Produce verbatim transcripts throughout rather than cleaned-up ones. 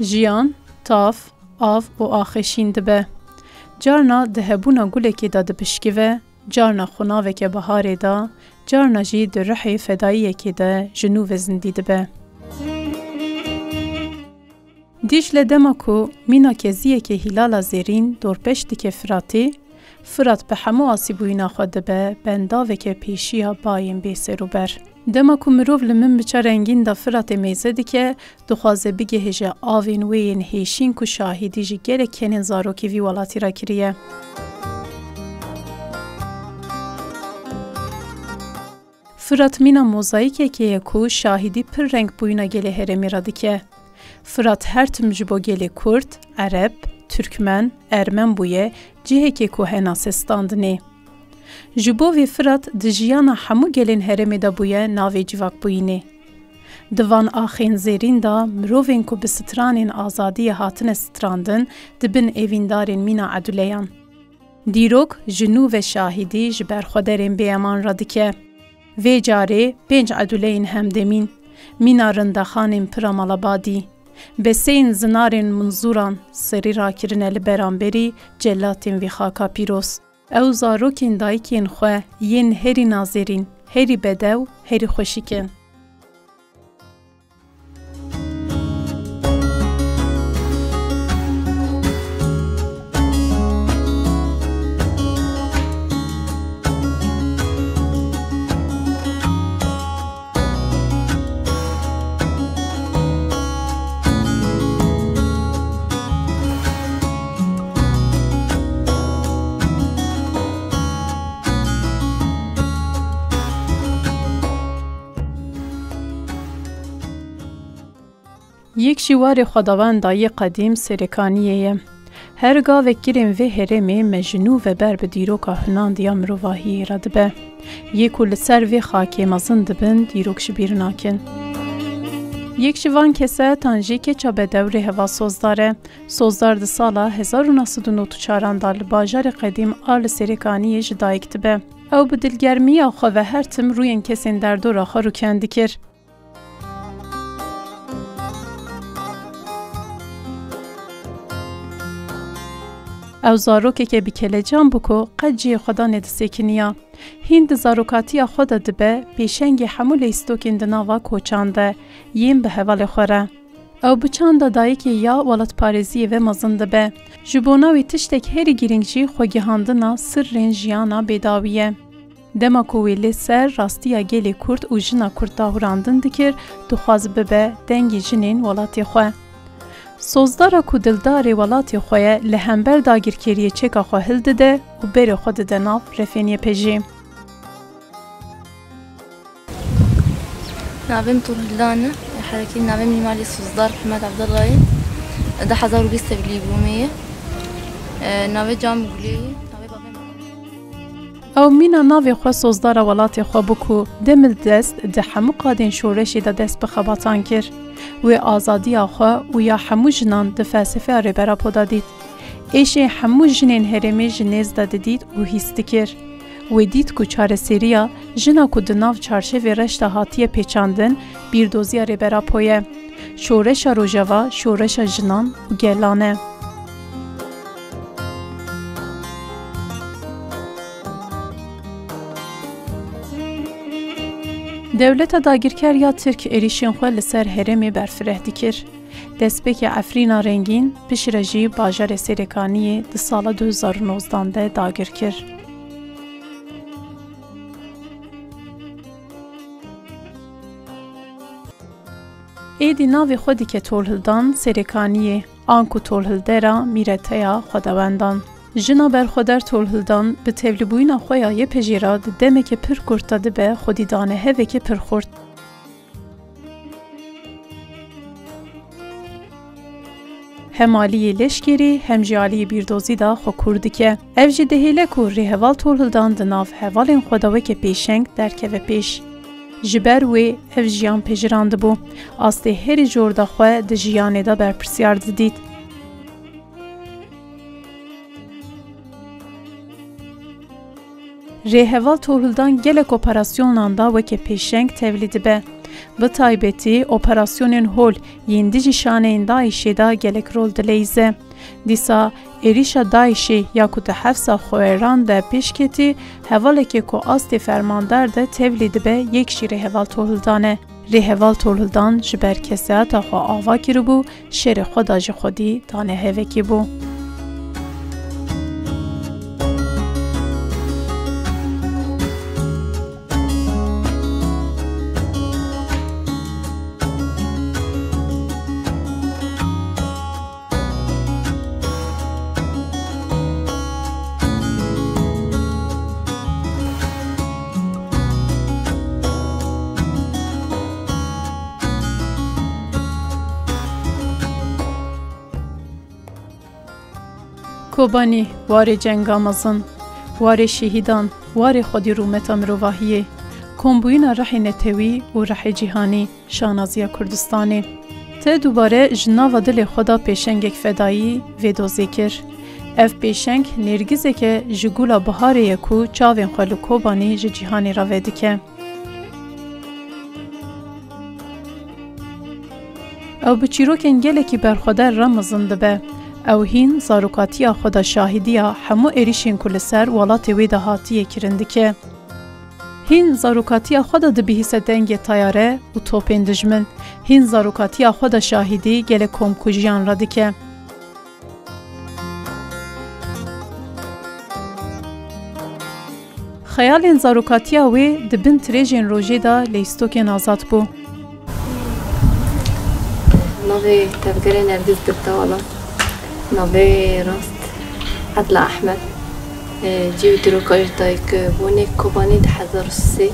Jiyan, tav, av û axê şîn dibe. Carna di hebûna gulekê de dipişkive, carna xunaveke biharê de, carna jî di ruhê fedayiyekê de ji nû ve zindî dibe. Dîcle dema ku mîna keziyekê hîlala zêrîn dorpêç dike Firatî, Firat bi hemû asîbûyîna xwe dibe bendaveke pêşiya bayên bêserûber. Dema ku mirov li Minbiça rengîn de Firatê mêze dike, dixwaze bigihêje avên wê yên hêşîn ku şahidî ji gelek kenên zarokê vî welatî re kiriye. Firat mîna mozayîkekê ye ku şahidî pir reng bûyîna gelê herêmê re dike. Firat her tim ji bo gelê Kurd, Ereb, Tirkmen, Ermen bûye, cihekê ku henase standinê. Ji bo vê Firat di jiyana hemû gelên herêmê de bûye navê civakbûyînê. Di van axên zêrîn de mirovên ku bi stranên azadiyê hatine strandin, dibin êvîndarên mîna eduleyan. Dîrok ji nû ve şahidî ji berxwederên bêeman re dike. Vê carê pênc eduleyên hemdemîn, mîna rindexanên pira malabadî, beseyên zinarên munzûran serî rakirine li beramberî celatên vî xaka pîroz. Ew zarokên dayikên xwe yên herî nazêrîn, herî bedew, herî xweşik in. Yek ji warê xwedawenda yê qedîm Serêkaniyê ye. Her gavek girên vê herêmê me ji nû ve ber bi dîroka hunandiya mirovahiyê re dibe. Yê ku li ser vê xakê mezin dibin, dîrok ji bîr nakin. Yek ji van kesetan jî keça bedew rêheval Sozdar e. Sozdar di sala hezar û neh sed û nod û çaran de li bajarê qedîm a li Serêkaniyê ji dayik dibe. Ew bi dilgermiya xwe ve her tim rûyên kesên derdora xwe rûken dikir. Ew zarokeke bi kelecan bû ku qet cihê xwe da nedisêkiniya. Hîn di zarokatiya xwe de dibe pêşengê hemû leyîstokên di nava koçan de yên bi hevalê xwe re. Ew bi çanda dayikê ya welatparêziyê ve mezin dibe. Ji bona wî tiştek herî girîng jî xwegihandina sirrên jiyana bêdawî ye. Dema ku wê li ser rastiya gelê Kurd û jina Kurd dahurandin dikir, dixwaz bibe dengê jinên welatê xwe. Sozdara ku dildarê welatê xwe ye, li hember dagirkeriyê çeka xwe hildide û berê xwe dide nav refên Y P G. Navê min Turhildan e. Herekî navê min Malê Sozdar Mihemed Abdullah ye. Du hezar û bîst tevlî bûme ye. E, navê Can Gulê ye. Navê bavê min. Ew mîna navê xwe Sozdara welatê xwe bû ku demildest di hemû qadên şoreşê de dest bi xebatan kir. Wê azadiya xwe û ya hemû jinan di felsefeya Rêber Apo de dît. Êşê hemû jinên herêmê ji nêz de didît û hîs dikir. Wê dît ku çareseriya jina ku di nav çarşevê reş de hatiye pêçandin, bîrdoziya Rêber Apo ye. Şoreşa Rojava, şoreşa jinan û gelan e. Dewleta dagirker ya Tirk êrîşên xwe li ser herêmê berfireh dikir. Destpêkê Efrîna Rengîn, piştre jî bajarê Serêkaniyê di sala du hezar û nozdan de dagir kir. Êdî navê xwe dike Tolhildan Serêkaniyê, anku Tolhildera mîreteya xwedewendan. Jina berxweder Tolhildan bi tevlîbûyîna xwe ya Y P G re di demeke pir kurt de dibe xwedî daneheveke pir xurt. Hem aliyê leşkerî hem jî aliyê bîrdozî de xwe kûr dike. Ev jî dihêle ku rêheval Tolhildan di nav hevalên xwe de weke pêşeng derkeve pêş. Ji ber wê ev jiyan pejirandibû. Astê herî jor de xwe di jiyanê de berpirsyar didît. Rêheval Tolhildan gelek operasyonan da weke pêşeng tevlî dibe. Bi taybetî operasyonên hol yên dijî şaneyên DAIŞê de gelek rol dileyîze. Dîsa êrîşa DAIŞê ya ku di hefsa Xweran de pêş ketî, hevalekê ku astê fermandar de tevlî dibe yek jî rêheval Tolhildan e. Rêheval Tolhildan ji ber kesayeta xwe ava kiribû, şerê xwe da ji xwedî dane hevekê bû. Kobanî, warê cenga mezin, warê şehîdan, warê xwedî rûmeta mirovahiyê, kombûyîna rihê netewî û rihê cîhanî, şanaziya Kurdistanê. Te dubare ji nava dilê xwe de pêşengek fedayî vê dozê kir. Ev pêşeng nêrgizeke ji gula biharê ye ku çavên xwe li Kobanî ji cîhanê re vedike. Ew bi çîrokên gelekî berxwedar re mezin dibe. Ew hîn zarokatiya xwe de şahîdiya hemû êrîşên ku li ser welatê wê de hatiye kirin dike. Hîn zarokatiya xwe de dibihîse dengê tayare û topên dijmin. Hîn zarokatiya xwe de şahîdî gelek komkujiyan re dike. Xeyalên zarokatiya wê di bin tirêjên rojê de leyîstokên azad bû. Navê tevgerê Nergiz Gipta Wala. Navê rast Edla Ehmed. E, cî û dîroka ji dayik bûnê Kobanî di hezar û sê.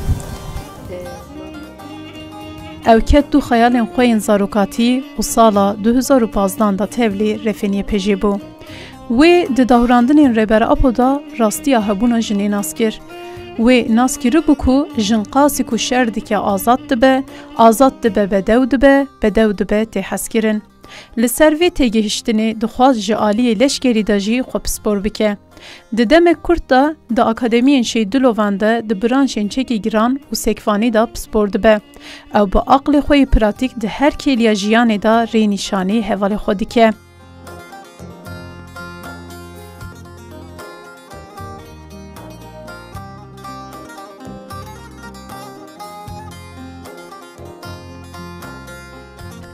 Ew ket du xeyalên xwe yên zarokatî û sala du hezar û pazdan de tevlî Refên Y P J'ê bû. Wê di dahurandinên Rêber Apo de rastiya hebûna jinê nas kir. Wê nas kiribû ku jin qasî ku şer dike azad dibe, azad dibe bedew dibe, bedew dibe tê hezkirin. Li ser vê têgihiştinê dixwaz ji aliyê leşkerî de jî xwe pispor bike. Di demek kurt de di akademiyên Şehîd Dilovan de di branşên çekî giran û sekvanî de pispor dibe. Ew bi aqlê xwe yê pratîk di her kêliya jiyanê de rênîşanî hevalê xwe dike.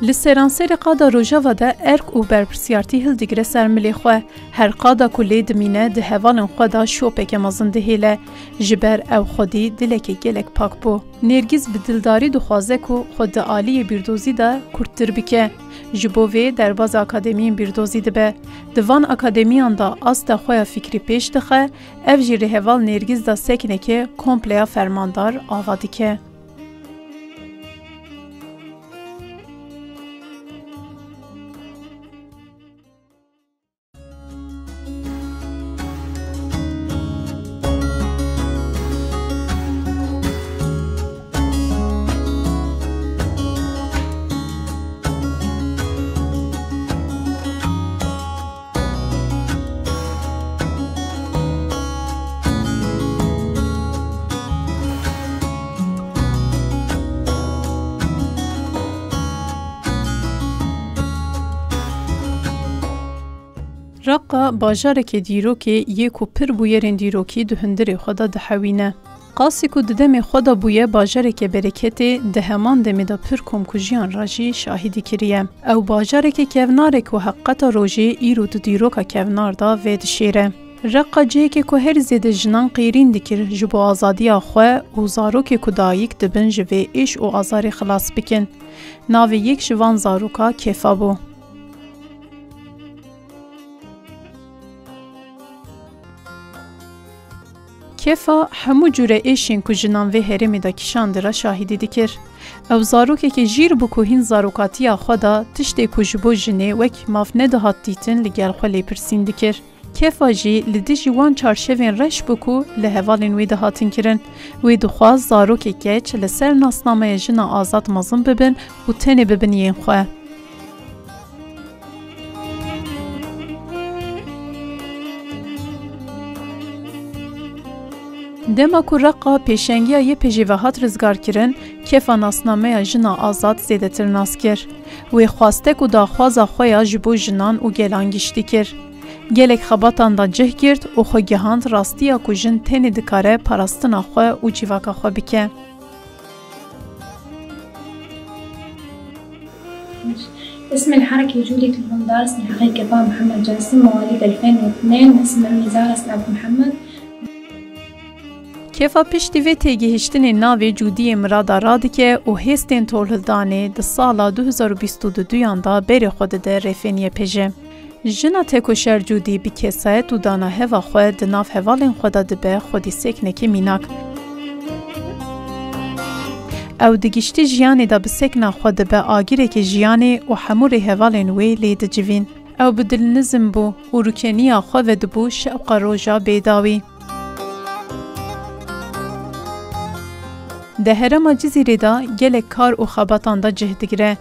Li seranserê qada Rojava de erk û berpirsiyartî hildigire ser milê xwe. Her qada ku lê dimîne, di hevalên xwe de şopeke mezin dihêle. Ji ber ew xwedî dilekê gelek pak bû. Nêrgîz bi dildarî dixwaze ku xwe di aliyê bîrdozî de kurttir bike. Ji bo vê derbazê akademiyên bîrdozî dibe. Di van akademiyan de asta xwe ya fikrî pêş dixe, ev jî rêheval Nêrgîz de sekneke kompleya fermandar ava dike. Reqa bajarekê dîrokê yê ku pir bûyerên dîrokî di hundirê xwe de dihewîne. Qasî ku di demê xwe de bûye bajareke bereketê, di heman demê de pir komkujiyan re jî şahîdî kiriye. Ew bajareke kevnar e ku heqîqeta rojê îro di dîroka kevnar de vedişêre. Reqa cihekê ku herî zêde jinan qêrîn dikir ji bo azadiya xwe û zarokê ku dayik dibin ji vê êş û azarê xilas bikin. Navê yek ji van zaroka Kefa bû. Kefa hemû cûre êşên ku jinan vê herêmê de kişandire şahîdî dikir. Ew zarokekê jîr bû ku hîn zarokatiya xwe de tiştê ku ji bo jinê wek maf nedihat dîtin li gel xwe lêpirsîn dikir. Kefa jî li dijî wan çarşevên reş bû ku li hevalên wê dihatin kirin. Wê dixwast zarokê keç li ser nasnameya jina azad mezin bibin û tenê bibin yên xwe. Dema ku Reqa pêşengiya Y P J'ê ve hat rizgarkirin, Kefa nasnameya jina azad zêdetir nas kir. Wê xwastek û daxwaza xwe ya ji bo jinan û gelan giştî kir. Gelek xebatan da cih girt û xwe gihand rastiya ku jin tenê dikare parastina xwe û civaka xwe bike. اسمي الحركي جودي تلفون دارس، نهاغي كفا محمد جاسم، مواليد ألفين واثنين، اسم أمي زارس عبد محمد. Kefa piştî vê têgihiştinê navê Cûdiyê Mirada radike û hêstên tolhildanê di sala du hezar û bîst û duyan de berê xwe dide rêfên Y P J. Jina tekoşer Cûdî bi kesayet û danaheva xwe di nav hevalên xwe de dibe xwedî seknekê mînak. Ew di giştî jiyanê de bi sekna xwe dibe agireke jiyanê û hemû rêhevalên wê lê dicivîn. Ew bi dilnizm bû û rûkeniya xwe vedibû şewqa roja bêdawî. Di herêma Cizîrê de gelek kar û xebatan de cih digire.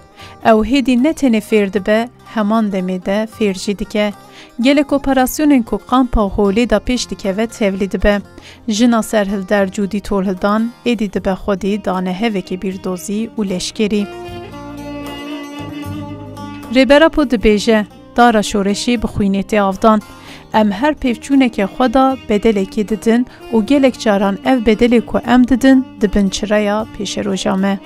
Ew hêdî ne tenê fêr dibe, heman demê de fêr jî dike. Gelek operasyonên ku Kampa Holê de pêş dikeve tevlî dibe. Jina serhilder Cûdî Tolhildan êdî dibe xwedî danehevekê bîrdozî û leşkerî. Rêber Apo dibêje, dara şoreşê bi xwînê tê avdan. Em her pêvçûneke xwe de bedelekê didin û gelek caran ev bedelê ku em didin dibin çireya pêşeroja me.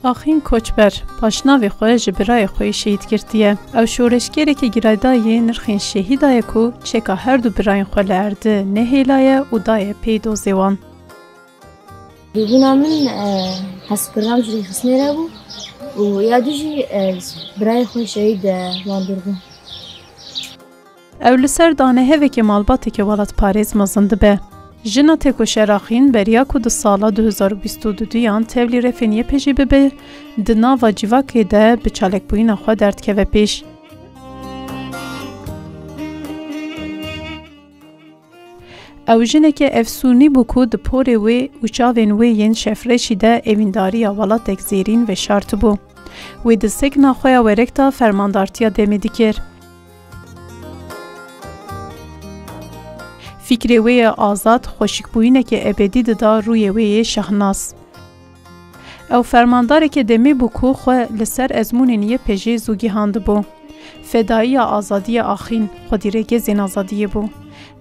Axîn Koçber, paşnavê xwe ji birayê xwe yê şehîd girtiye. Ew şoreşgereke girêdayî yê nirxên şehîda ye ku çeka her du birayên xwe li erdî nehêlaye û daye pey dozê wan. Dûbûna min, e, hezkirina min ji rêxistinê re bû û ya dû jî, e, birayê xwe şehîd, e, wan dûr bû. Ew li ser danehevekê malbateke welatparêz mezin dibe. Jina têkoşer Axîn beriya ku di sala du hezar û bîst û duyan tevlî refên Y P J bibe, di nava civakê de bi çalakbûyîna xwe derdikeve pêş. Ew jineke efsûnî bû ku di porê wê û çavên wê yên şevreşî de evîndariya welatek zêrîn veşartibû. Wê di sekna xwe ya werek de fermandartiya demê dikir. Fikrê wê yê azad xweşikbûyîneke ebedî dida rûyê wê yê şahnas. Ew fermandareke demê bû ku xwe li ser ezmûnên Y P J zû gihandibû. Fedayiya azadiyê Axîn, xwedî regezên azadiyê bû.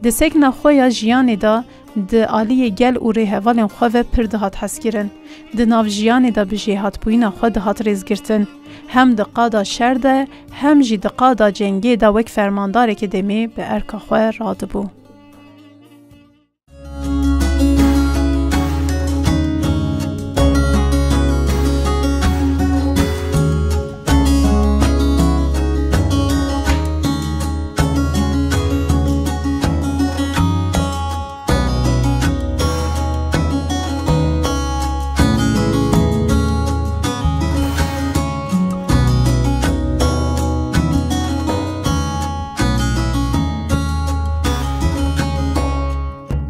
Di sekna xwe ya jiyanê de di aliyê gel û rêhevalên xwe ve pir dihat hezkirin. Di nav jiyanê de bi jêhatbûyîna xwe dihat rêzgirtin. Hem di qada şer de, hem jî di qada cengê de wek fermandarekî demê bi erka xwe radibû.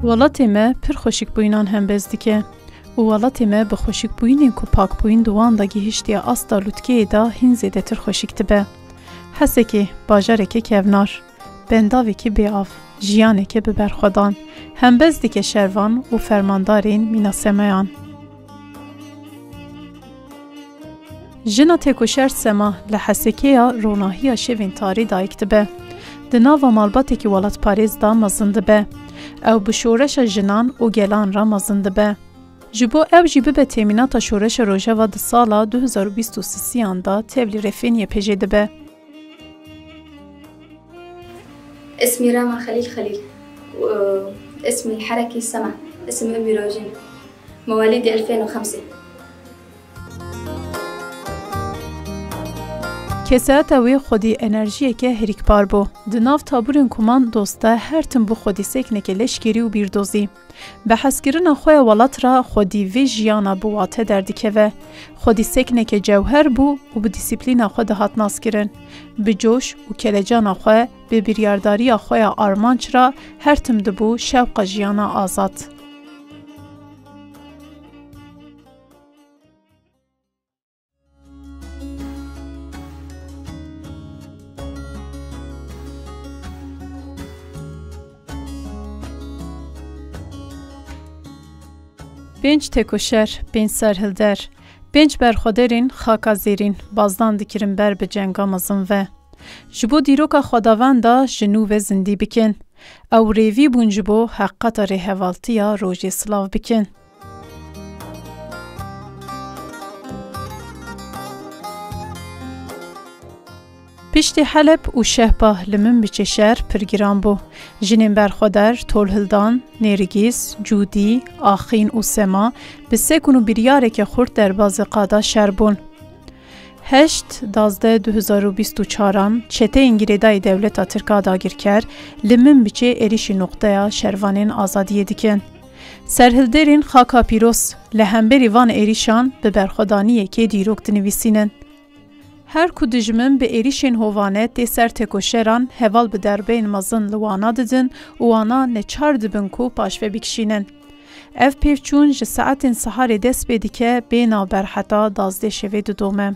Welatê me pir xweşikbûyînan hembez dike û welatê me bi xweşikbûyînên ku pakbûyîn di wan de gihiştiye asta lûtkeyê de hîn zêdetir xweşik dibe. Hesekê, bajareke kevnar, bendavekî bêav, jiyaneke bi berxwedan, hembez dike şervan û fermandarên mînasemeyan. Jina têkoşer Sema li Hesekê ya ronahiya şevên tarî dayik dibe. Di nava malbatekî welatparêz de mezin dibe. Ew bi şoreşa jinan û gelan re mezin dibe. Ji bo ew jî bibe temînata şoreşa Rojava di sala du hezar û bîst û sisiyan de tevlî refên Y P J dibe. اسمي راما خليل خليل، واسمي الحركي سما، اسم أمي روجين، مواليد ألفين وخمسة. Kesayeta wê xwedî enerjiyeke herikbar bû. Di nav taburên kumandosta her tim bû xwedî sekneke leşkerî û bîrdozî. Bi hezkirina xwe ya welat re xwedî vê jiyana bi wate derdikeve. Xwedî sekneke cewher bû û bi dîsîplîna xwe dihat naskirin. Bi coş û kelecana xwe, bi biryardariya xwe ya armanc re her tim dibû şewqa jiyana azad. Pênc tekoşer, pênc serhilder, pênc berxwederên xaka zêrîn bazdan dikirin ber bi cenga mezin ve. Ji bo dîroka xwedavenda ji nû ve zindî bikin. Ew rêvî bûn ji bo heqata rêhevaltiya rojê silav bikin. Piştî Heleb û Şehba li Minbiçê şer pir giran bû. Jinên berxwedar, Tolhildan, Nêrgîz, Cûdî, Axîn û Sema bi sekun û biryareke xurt derbazê qada şer bûn. Heşt dazdeh du hezar û bîst û çaran çeteyên girêdayî dewleta Tirk a dagirker li Minbiçê êrîşî noqteya şervanên azadiyê dikin. Serhilderên Xaka Pîroz li hemberî van êrîşan bi berxwedaniyekê dîrok dinivîsînin. Her ku dijmin bi êrîşên hovane tê ser tekoşeran, heval bi derbeyên mezin li wana didin û wana neçar dibin ku paşve bikişînin. Ev pêvçûn ji saetên siharê dest pê dike, bê navber heta dazdeh şevê didome.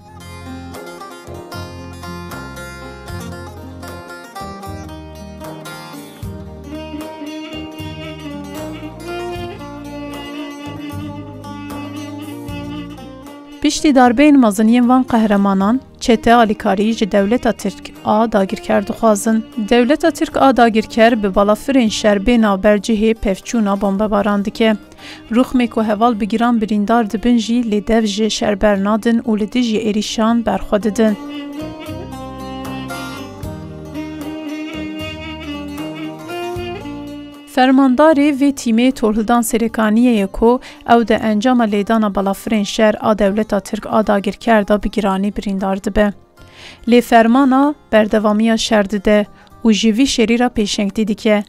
Piştî darbeyên mezin yên van qehremanan, çete alîkarî ji dewleta Tirk a dagirker dixwazin. Dewleta Tirk a dagirker bi balafirên şer bê navber cihê pevçûna bombebaran dike. Rûxmê ku heval bi giran birîndar dibin jî lê dev ji şer bernadin û li dijî êrîşan berxwe didin. Fermandarê vê tîmê Tolhildan Serêkaniyê ye ku ew di encama lêdana balafirên şer a dewleta Tirk a dagirker de bi giranî birîndar dibe. Lê fermana berdewamiya şer dide û ji vî şerî re pêşengtî dike.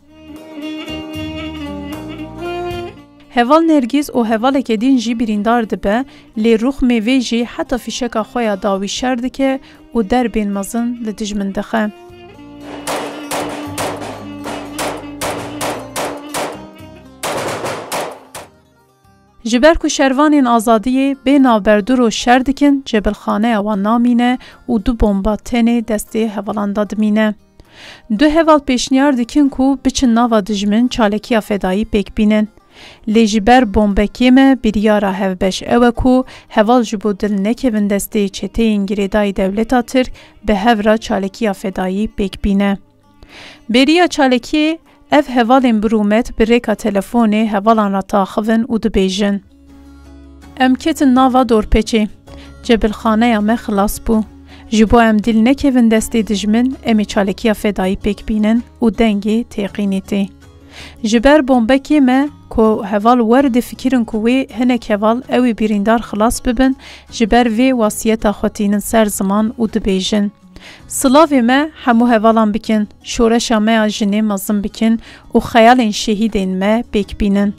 Heval Nergîz û hevaleke din jî birîndar dibe, lê rûxmê vê jî heta fîşeka xwe ya dawî şer dike û derbên mezin li dijmin dixe. Ji ber ku şervanên azadiyê bê navber du roj şer dikin, cebilxaneya wan namîne û du bomba tenê destê hevalan de dimîne. Du heval pêşniyar dikin ku biçin nava dijmin çalekiya fedayî pêk bînin. Lê ji ber bombekê me biryara hevbeş ew e ku heval ji bo dil nekevin destê çeteyên girêdayî dewleta Tirk bi hev re çalekiya fedayî pêk bîne. Bêriya çalekiyê ev hevalên bi rûmet bi rêka telefonê hevalan re taxivin û dibêjin: Em ketin nava dorpêçê. Cebilxaneya me xilas bû. Ji bo em dîl nekevin destê dijmin, em ê çalekiya fedayî pêk bînin û dengê têqînê tê. Ji ber bombekê me ku heval wer difikirin ku wê hinek heval ew ê birîndar xilas bibin, ji ber vê wasiyeta xwe tînin ser ziman û dibêjin: Silavê me hemû hevalan bikin, şoreşa me ya jinê mezin bikin û xeyalên şehîdên me pêk bînin.